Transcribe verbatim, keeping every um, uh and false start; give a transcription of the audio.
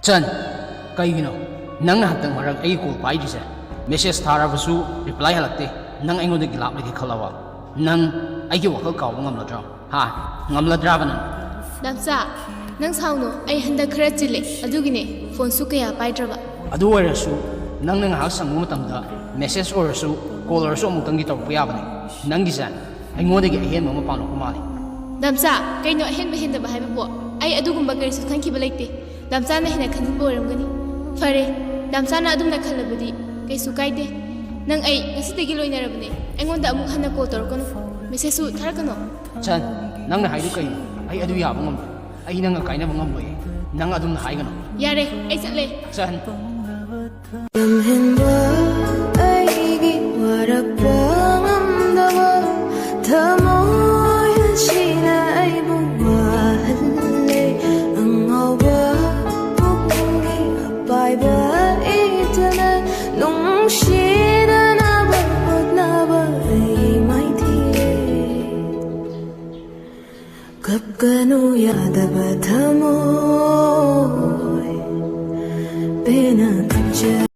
ꯆꯟ, ꯀꯩꯒꯤꯅꯣ ꯅꯪꯅ ꯍꯟꯗꯛ ꯃꯔꯛ ꯑꯩꯒꯤ ꯀꯣꯜ ꯄꯥꯏꯗ꯭ꯔꯤꯁꯦ? ꯃꯦꯁꯦꯖ ꯊꯥꯔꯕꯁꯨ ꯔꯤꯄ꯭ꯂꯥꯏ ꯍꯜꯂꯛꯇꯦ꯫ ꯅꯪ ꯑꯩꯉꯣꯟꯗꯒꯤ ꯂꯥꯞꯂꯒꯦ ꯈꯜꯂꯕ? ꯅꯪ ꯑꯩꯒꯤ ꯋꯥꯈꯜ ꯀꯥꯎꯕ ꯉꯝꯂꯗ꯭ꯔꯣ? ꯍꯥ? ꯉꯝꯂꯗ꯭ꯔꯥꯕ ꯅꯪ? ꯗꯥꯝꯆꯥ, ꯅꯪ ꯁꯥꯎꯅꯨ, ꯑꯩ ꯍꯟꯗꯛ ꯈꯔ ꯆꯤꯜꯂꯦ, ꯑꯗꯨꯒꯤꯅꯦ ꯐꯣꯟꯁꯨ ꯀꯌꯥ ꯄꯥꯏꯗ꯭ꯔꯕ꯫ ꯑꯗꯨ ꯑꯣꯏꯔꯁꯨ ꯅꯪꯅ ꯉꯥꯏꯍꯥꯛ ꯁꯪꯕ ꯃꯇꯝꯗ ꯃꯦꯁꯦꯖ ꯑꯣꯏꯔꯁꯨ ꯀꯣꯜ ꯑꯣꯏꯔꯁꯨ ꯑꯃꯨꯛꯇꯪꯗꯤ ꯇꯧꯔꯛꯄ ꯌꯥꯕꯅꯤ꯫ ꯅꯪꯒꯤꯁꯦ ꯑꯩꯉꯣꯟꯗꯒꯤ ꯑꯍꯦꯟꯕ ꯑꯃ ꯄꯥꯝꯂꯛꯄ ꯃꯥꯜꯂꯤ꯫ ꯗꯥꯝꯆꯥ, ꯀꯩꯅꯣ ꯑꯍꯦꯟꯕ ꯍꯦꯟꯗꯕ ꯍꯥꯏꯕꯕꯨ? ꯑꯩ ꯑꯗꯨꯒꯨꯝꯕ ꯀꯔꯤꯁꯨ ꯈꯟꯈꯤꯕ ꯂꯩꯇꯦ꯫ ꯗꯥꯝꯆꯥꯅ ꯍꯦꯟꯅ ꯈꯟꯖꯤꯟꯕ ꯑꯣꯏꯔꯝꯒꯅꯤ꯫ ꯐꯔꯦ, ꯗꯥꯝꯆꯥꯅ ꯑꯗꯨꯝꯅ ꯈꯜꯂꯕꯗꯤ ꯀꯩꯁꯨ ꯀꯥꯏꯗꯦ꯫ ꯅꯪ ꯑꯩ ꯉꯁꯤꯗꯒꯤ ꯂꯣꯏꯅꯔꯕꯅꯦ꯫ ꯑꯩꯉꯣꯟꯗ ꯑꯃꯨꯛ ꯍꯟꯅ ꯀꯣꯜ ꯇꯧꯔꯛꯀꯅꯨ, ꯃꯦꯁꯦꯖꯁꯨ ꯊꯥꯔꯛꯀꯅꯨ꯫ ꯆꯟ, ꯅꯪꯅ ꯍꯥꯏꯗꯨ ꯀꯩꯅꯣ? ꯑꯩ ꯑꯗꯨ ꯌꯥꯕ ꯉꯝꯂꯣꯏ꯫ ꯑꯩ ꯅꯪꯒ ꯀꯥꯏꯅꯕ ꯉꯝꯂꯣꯏꯌꯦ꯫ ꯅꯪ ꯑꯗꯨꯝꯅ ꯍꯥꯏꯒꯅꯨ꯫ ꯌꯥꯔꯦ, ꯑꯩ ꯆꯠꯂꯦ꯫ ꯆꯟ꯫ ꯂꯝꯍꯦꯟꯕ ꯑꯩꯒꯤ ꯋꯥꯔꯛꯄ ꯉꯝꯗꯕ ꯊꯃꯣꯏ ꯑꯁꯤꯅ ꯑꯩꯕꯨ ꯋꯥꯍꯜꯂꯦ꯫ ꯑꯉꯥꯎꯕ ꯄꯨꯛꯅꯤꯡꯒꯤ ꯑꯄꯥꯏꯕ ꯏꯇꯅ ꯅꯨꯡꯁꯤꯅꯅꯕ ꯍꯣꯠꯅꯕ ꯑꯩ ꯃꯥꯏꯊꯤꯔꯦ꯫ ꯀꯞꯀꯅꯨ ꯌꯥꯗꯕ ꯊꯃꯣꯏ ꯄꯦꯟꯅ ꯇꯨꯝꯖ